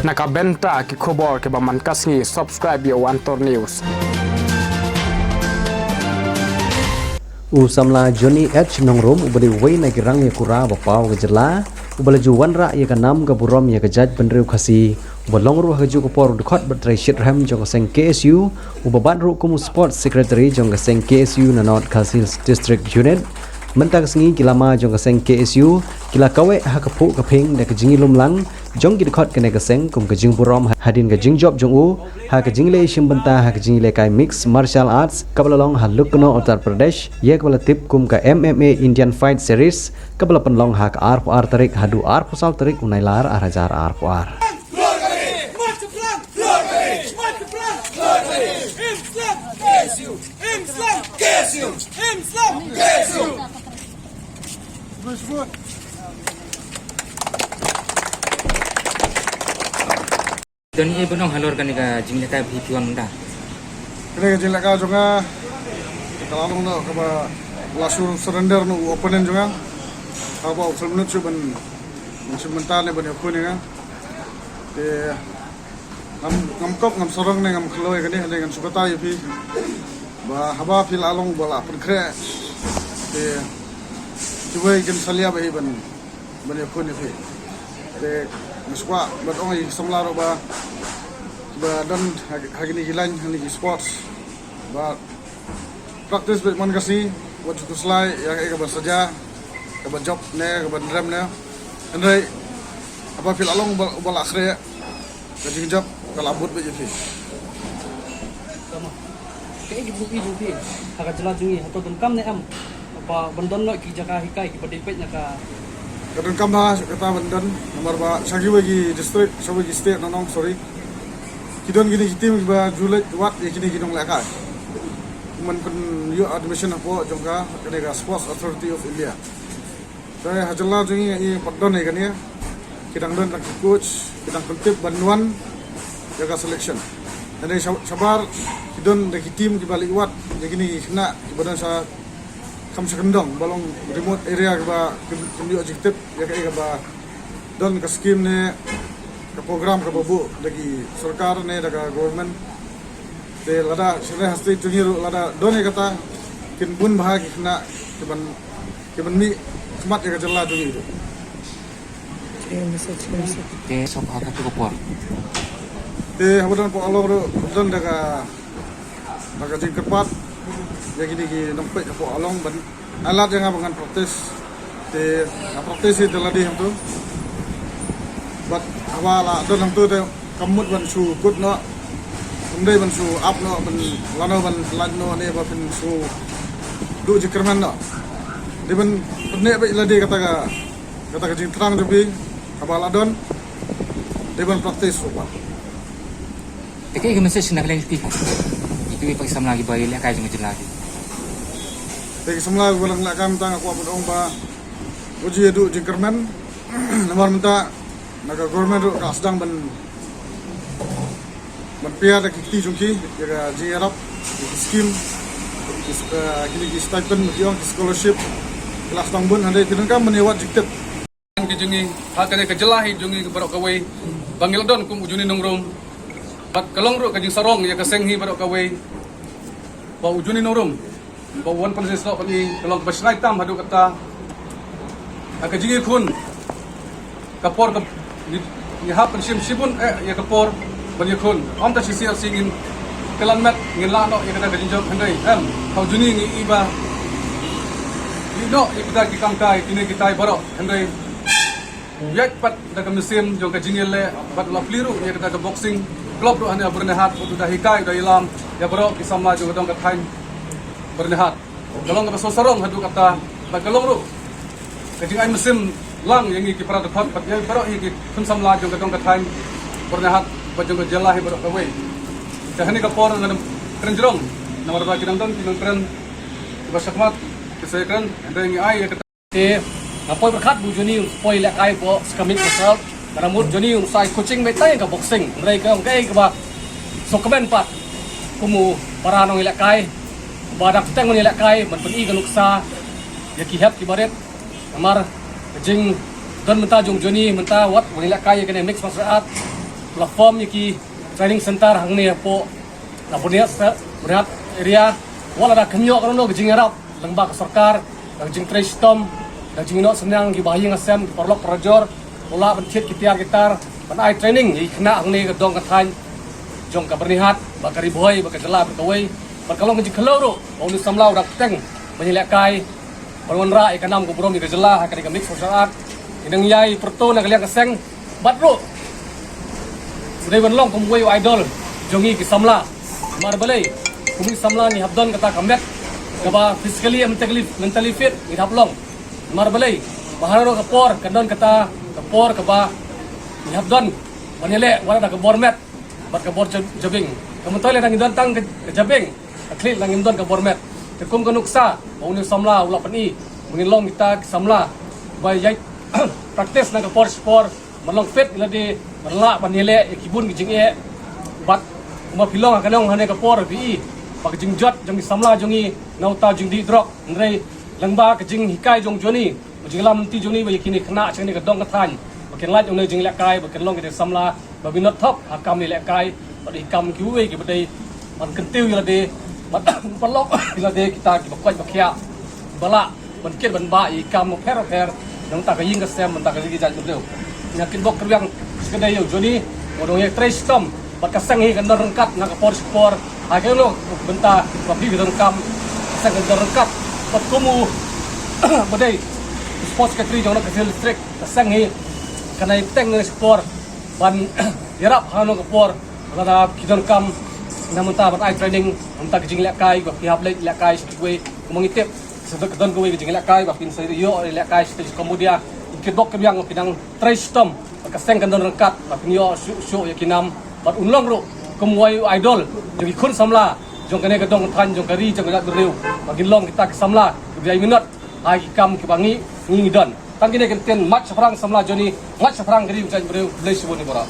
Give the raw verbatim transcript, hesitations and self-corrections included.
Na ka bynta ki khubor kiba man ka sngi, subscribe ïa u Antor News. U samla Johnny H Nongrum, uba dei uwei na ki rangïakura ba paw ka jylla, uba la ju wanrah ïa ka nam ka burom ïa ka jaitbynriew Khasi, uba long ruh ha kajuh ka por u dkhot bad trai shitrhem jong ka seng K S U, uba bat ruh kum u sports secretary jong ka seng K S U na North Khasi Hills District Unit. Mynta ka sngi ki lama jong ka seng K S U ki la kaweh ha ka phuh ka phieng da ka jingïalum lang jong ki dkhot kane ka seng kum ka jingburom hadien ka jingjop jong u ha ka jingleh shim bynta ha ka jinglehkai mixed martial arts kaba la long ha Lucknow, Uttar Pradesh, ïa kaba la tip kum ka M M A Indian Fight Series, kaba la pynlong ha ka arphew ar tarik haduh arphew saw tarik u Nailar ar hajar arphew ar. Don ei ba nong halor kane ka jinglehkai ba phi wan mynta? Kane ka jinglehkai jong nga ka la long noh kaba la sur surrender noh u opponent jong nga. Haba u kham nud shuh ban, ban shim bynta ne ban ïakhun ïa nga. Te ngam, ngam kop, ngam sarong ne ngam khloi kane, hynrei ngan shu batai ïa phi ba haba phi la long ba la pynkhreh, te kiwei kin salia ba hi ban, ban ïakhun ïa phi. Te nga shu kwah ban ong ïa ki samla ruh ba, ba don ha, ha kine ki line, ha kine ki sports, ba practice bad man ka sngi, wat shu khuslai ïa kaei kaban sa jia, kaban jop ne kaban rem ne. Hynrei haba phi la long ba, ba la khreh, ka jingjop ka la bud bad ïa phi. Tama. Kaei ki buh ïa phi ha ka jylla jong ngi, hato donkam ne em ba ban don noh ki jaka hikai kiba dei peit na ka? Ka donkam bha kata ban don, namar ba sha kiwei ki district, sha kiwei ki state, no, no, sorry, ki don kine ki team kiba ju leit wad ïa kine ki nonglehkai. Kum ban pynïoh admission hapoh jong ka, kane ka Sports Authority of India. Te ha jylla jong ngi, ngi pat don ïa kane, ki dang don tang ki coach, ki dang pyntip ban wan ïa ka selection. Hynrei sha-, shabar ki don da ki team kiba leit wad ïa kine ki khynnah kiba don sha kham sha kyndong, ba long remote area, kiba kim, kim ïoh jingtip ïa kaei kaba don ka scheme ne ka program kaba buh da ki sorkar ne da ka government. Te lada sha ne ha state jong ngi ruh lada don ïa kata, kin bun bha ki khynnah kiban, kiban mih khmat ïa ka jylla jong ngi ruh. Te sop ha katu ka por, te haba don hapoh Along ruh don da ka, da ka jingkyrpad ïa kine ki nongpeit hapoh Along ban ai lad ïa nga ba ngan practice. Te nga practice hi te lade hangto. Bad haba la don hangto te kam mut ban shu kut noh, kam dei ban shu ap noh, ban lano ban lait noh ne ba phin shu duh jingkyrmen noh. Dei ban pynneh beit lade kata ka, kata ka jingthrang jong phi. Haba la don, dei ban practice ruh pat. Te kaei ka message na ka liang jong phi ha kiwei pat ki samla kiba ïalehkai jong ka jylla ki? Te ki samla kiba dang lehkai mynta nga kwah ban ong ba wat ju ïa duh jingkyrmen. Namar mynta na ka government ruh ka sdang ban, ban pia da ki kti jong ki ïa ka jingïarap, ïa ki scheme, ki s-, eh, kine ki stipend, ki ong ki scholarship, ki la sdang bun, hynrei phi donkam ban ïa wad jingtip. Ki jong ngi ha kane ka jylla hi jong ngi baroh kawei, ba ngi la don kum u Johnny Nongrum. Bad ka long ruh ka jingsarong ïa ka seng hi baroh kawei, ba u Johnny Nongrum ba u wan pynshisha ban i, ka long kaba shngaiñ tam haduh katta. Ha ka jingïakhun, ka por ka ngi, ngi hap ban shim shibun eh ïa ka por ban ïakhun. Ym tang shi sngi ar sngi ngin kylla met, ngin lah noh ïa kata ka jingjop, hynrei em, ha u Johnny ngi i ba ngi noh ïa kita ki kam kai, kine kitai baroh, hynrei u ïaid pat da ka mynsiem jong ka jingïaleh, bad u la plie ruh ïa kata ka boxing club ruh hangne ha Byrnihat, bad u da hikai, u da ïalam ïa baroh ki samla jong ka dong ka thaiñ Byrnihat. Ka long kaba sngewsarong haduh katta, bad ka long ruh ka jingai mynsiem lang ïa ngi ki para dkhot, bad ïa baroh hi ki khun samla jong ka dong ka thaiñ Byrnihat, bad jong ka jylla hi baroh kawei. Te hangne ka por ngan kren jrong, namar ba ki dang don ki nongkren kiba shakhmat, ki sa ïakren, hynrei ngi ai ïa kata. Te nga poi pyrkhat ba u Johnny un poi lehkai hapoh Skirmish Martial Art. Ka mut u Johnny un sa coaching beit tang ïa ka boxing. Hynrei ka ong kaei kaba sngewkmen pat kum u para nongïalehkai ba dang kyrteng ban ïalehkai, ban pyni ka nuksa ïa ki hep ki barit. Namar ka jingdon mynta jong u Johnny mynta wat ban ïalehkai ïa kane mixed martial art. La form ïa ki training center hangne hapoh na Byrnihat, Byrnihat area. Wat la da kham ïoh kano kano ka jingïarap lyngba ka sorkar, da ka jingtrei shitom, da ka jingnoh synñiang ki bahaïing hasem, ki paralok parajor, u lah ban thied ki tiar ki tar ban ai training ïa ki khynnah hangne ka dong ka thaiñ jong ka Byrnihat, bad ka Ri Bhoi, bad ka jylla bad kawei. Bad ka long ka jingkhlaiñ ruh ba une u samla u dang bteng ban ïalehkai ban wanrah ïa ka nam ka burom ïa ka jylla ha kane ka mixed martial art. Ngi dang ïai pyrto na ka liang ka seng bad ruh u dei ban long kum uwei u idol jong ngi ki samla. Namar balei? Kum ki samla ngi hap don kata ka met kaba physically and mentally, mentally fit ngi hap long. Namar balei? Ba hano ka por kan don kata ka por kaba ngi hap don ban ïaleh wat la da ka bor met bad ka bor ja-, jabieng. Ka mynta lada ngi don tang ka, ka jabieng, ka khlieh lada ngim don ka bor met. Te kum ka nuksa ba une u samla u la pyni ba ngin long kita ki samla ba ïai practice na ka por shi por, ban long fit ïa lade, ban lah ban ïaleh ïa ki bun ki jingeh. Bad kumba phi long ha ka nong hane ka por phi i ba ka jingjot jong ki samla jong ngi na uta u jingdih drok, hynrei lyngba ka jinghikai jong u Johnny, ba jinglam lynti jong ngi ba ïa kine khynnah sha kane ka dong ka thaiñ ba kin lait ïa une u jinglehkai, ba kin long kita ki samla ba kin nod thok ha kam ïalehkai bad ïa ki kam kiwei kiba dei ban kyntiew ïa lade bad ban long ïa lade kita kiba koit ba khiah, ba lah ban kit ban bah ïa ki kam bapher bapher na bynta ka ïing ka sem, na bynta ka ri ka jaitbynriew. Nga kitbok kyrwiang shikatdei ïa u Johnny, ba u dang ïatrei shitom bad ka seng hi kan don ryngkat na ka por shi por ha kano kano ka bynta ba phi donkam. Ka seng kan don ryngkat bad kum uba dei sports secretary jong ka Khasi Hills District, ka seng hi kan ïai bteng na shi por ban ïarap ha kano ka por lada ki donkam na bynta ban ai training na bynta ka jinglehkai ba phi hap leit lehkai sha kiwei. Kumba ngi tip, sa don kawei ka jinglehkai ba phin sa ïoh lehkai sha Cambodia. Ngi kitbok kyrwiang ba phin nang trei shitom bad ka seng kan don ryngkat ba phin ïoh shuh shuh ïa ki nam bad un long ruh kum uwei u idol jong ki khun samla jong kane ka dong ka thaiñ, jong ka ri, jong ka jaitbynriew, ba kin long kita ki samla kiba ïai minot ha ki kam kiba ngi, ngi ngi don. Tang kine ki ktien, march shaphrang samla Johnny, march shaphrang ka ri, ka jaitbynriew. Khublei shibun ïa baroh.